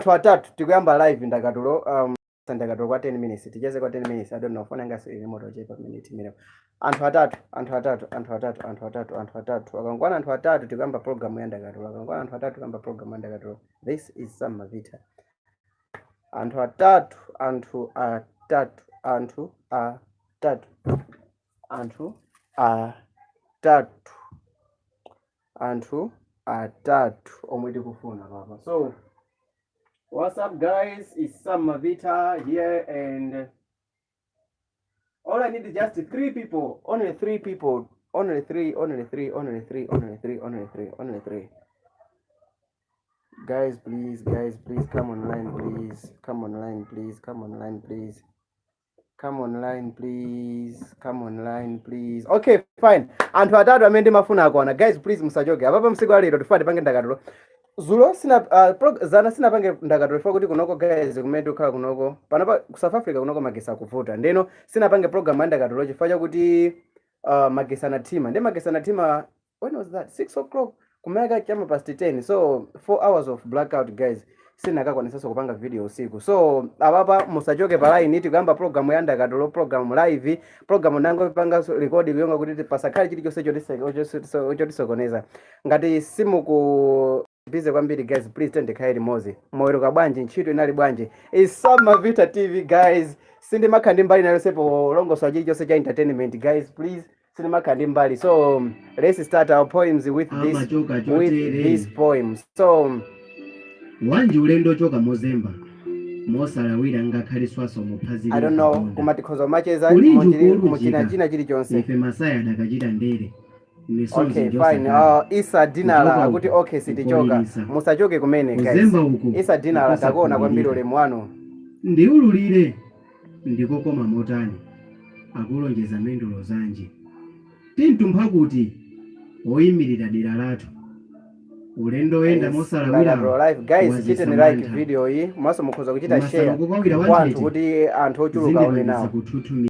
Anthu atatu, tikuyamba live ndakatulo, ndakatulo kwa 10 minutes, ticheze kwa 10 minutes. I don't know, phone yanga ili moto chepa minute imene. Anthu atatu, anthu atatu, anthu atatu, anthu atatu, anthu atatu. Akangwana anthu atatu, tikuyamba program ya ndakatulo. Akangwana anthu atatu, tikuyamba program ya ndakatulo. This is Sam Mavita. Anthu atatu, anthu atatu, anthu atatu, anthu atatu, anthu atatu omwe tikufuna papa. So what's up, guys? It's Sam Mavita here, and all I need is just three people, only three people, only three, only three, only three, only three, only three, only three. Guys, please, guys, please come online, please. Come online, please. Come online, please. Come online, please. Come online, please. Okay, fine. Anthu atatu amene ndimafuna akwana. Guys, please musachoke. Apapa msiku alero tifuna tipange ndakatulo. Zulo sina zana sinapange ndakatulo ifo kuti kunoko, guys, kumene tikukhala kunoko panopa ku South Africa, kunoko magesi akuvuta. Ndeno sinapange program ya ndakatulo chifukwa chakuti magesi anathima. Ndi magesi anathima, when was that? 6 o'clock kumeka chama past 10, so 4 hours of blackout, guys. Sinakakwanisanso kupanga video usiku. So apapa musachoke pa line, tikuyamba program ya ndakatulo, program live, program nangopanga record kuyonga kuti pasakhale chilichonse chotisokoneza. Ngati simuku busy kwambiri, guys, please tendekhale limodzi. Moweruka bwanji? Ntchito inali bwanji? Is Sam Mavita TV, guys. Sindimakhala ndi mbali nalonse polongosola chilichonse cha entertainment. Guys, please, sindimakhala ndi mbali. So let's start our poems with this Amachoka with chotere. this poem. So Wanji ulendo ochoka mozemba mosalawira, ngakhale swaso muphazira. I don't know, koma tikhoza macheza Kulinji muchina ukuolujika. china chilichonse. Ife masaya adakachita ndere misozi. Okay, fine. Isa Dinala Kuchoka akuti uku, okay, sitichoka. kupolisa. Musachoke kumene, guys. Kuzemba uku Isa Dinala, takuona kwambiri, nkosakhulupirika. Ulemu wanu. Ndiululire ndikokoma motani, akulonjeza mendulo zanji, tintumpha kuti oyimirira dera lathu ulendo oyenda Yes, mosalawira. Ndakatulo live, guys. Wazisa Chiteni like mantha. video iyi, komanso mukhoza kuchita share Masana kukwawira kwa anthu wanthete kuti anthu ochuluka aone zindipangisa nawo. kuthuthumira.